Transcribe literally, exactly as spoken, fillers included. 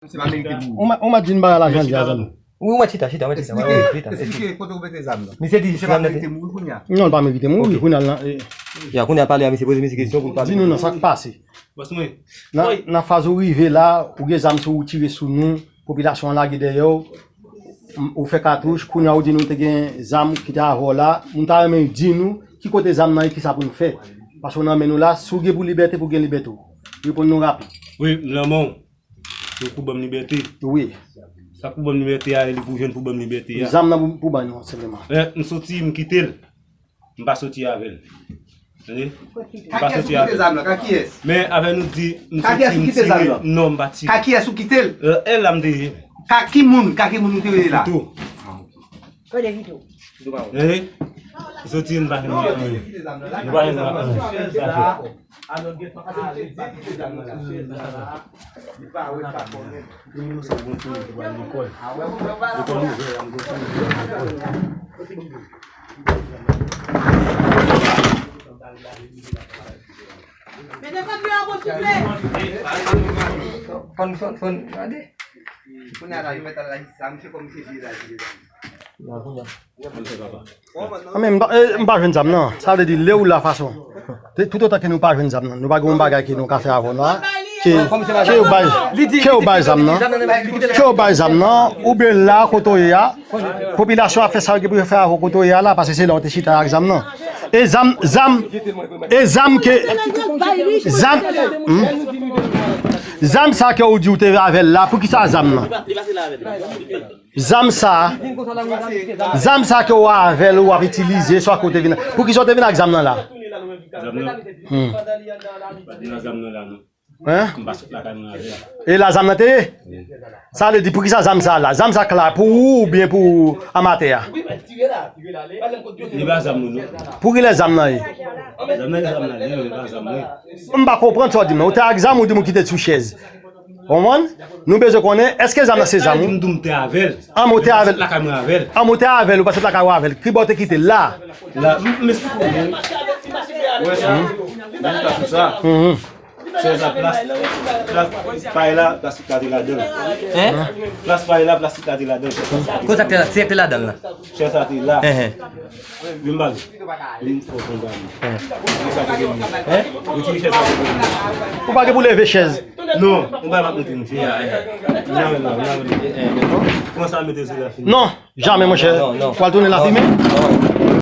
Misye pa merite mouri. Ou mèt di n bagay la jan l ye a, zanmi. Wi, ou mèt chita, chita, ou mèt chita. Eksplike, eksplike kote ou mete zam nan. Misye di zam nan merite mouri kounye a. Non, l pa merite mouri, kounye a l nan, eh. Ya, kounye a pale a misye, poze misye kesyon pou l pale. Di nou non, sa k pase. Nan, nan faz ou rive la, ou gen zam sou ou, tire sou nou, popilasyon an lage dèyè w, ou fè katouch, kounye a ou di nou te gen zam ki te avè w la, nou ta renmen di nou ki kote zam nan ye, kisa pou nou fè. Paske w nan men nou la, si w gen pou libète, pou gen libète w. Reponn nou rapid. Wi, m nan men w. Ou pou ban m libète. Wi. Sa k pou ban m libète a, li pou jwenn pou ban m libète a. Zam nan pou, pou ban nou, senpleman. Lè m soti, m kite l. M pa soti avè l. Tande? M pa soti avè l. Ka kiyès ou kite zam nan? Ka kiyès? Men avè nou di, m soti, m tire. Non, m pa tire. Ka kiyès ou kite l? L, l la m te ye. Ka ki moun? Ka ki moun ou te ye la? Vito. Kote Vito? Tande? M soti, m pa jwenn anyen. M pa jwenn anyen. Pou nou sa bon pou nou pral lekòl. Lekòl ouvè, an gon ti lekòl. Mete kòb yo anwo, souple. Fòn, fòn, fòn, gade. Kounye a la, yo mèt al la, sa, misye kòm misye vye la, vye la. Anben, m pa, eh, m pa jwenn zam nan. Sa vle di, lè ou la fason. Te, toutotan ke nou pa jwenn zam nan, nou pa gen yon bagay ke nou ka fè avè w la. Ke, ke yo bay, ke yo bay zam nan. Ke yo bay zam nan, oubyen la kote w ye a, popilasyon ap fè sa yo gen pou yo fè avè w kote w ye a la, paske se la w te chita ak zam nan. E zam, zam, e zam ke, zam, hmm? Zam sa ke ou di ou te avè l la, poukisa zam nan? Zam sa, zam sa ke w avè l, w ap itilize, swa ke w te vin. Poukisa w te vin ak zam nan la? Zam nan? Hmm. M pa t nan zam nan la, non. Hein? M pa sot lakay mwen avè l. E la zam nan te ye? Wi. Sa vle di, poukisa zam sa la? Zam sa k la pou ou oubyen pou amatè a? Li pa zam nou, non. Pou kilè zam nan ye? Zam nan, zam nan, li, li pa zam mwen. M pa konprann sa w di m nan. Ou te ak zam, ou di m ou kite l sou chèz. Konprann? Nou bezwen konnen, èske zam nan se zam ou? M di w m te avè l. An, m te avè l. Lakay mwen avè l. An, m te avè l, ou pa sot lakay ou avè l. Ki bò w te kite l la? La, m, m esplike w, wi. Ou wè sa? Mwen ta sou sa. Mhm. Chèz la, plas, plas, pay la, plastik la te ladan l. Hein? Plas pay la, plastik la te ladan l. Konsa te, se te ladan l la. Chèz la te la. Hein, hein. Vin bal. Vin fò konn bal. Hein? Vin sa te gen. Hein? Retire chèz la te gen. Ou pa gen pou leve chèz. Non, ou pa mete nou. Janm la, janm la. Kòman sa mete sou la fini? Non, janm, monchè. Non, non. Ou al tounen la fimen? Non.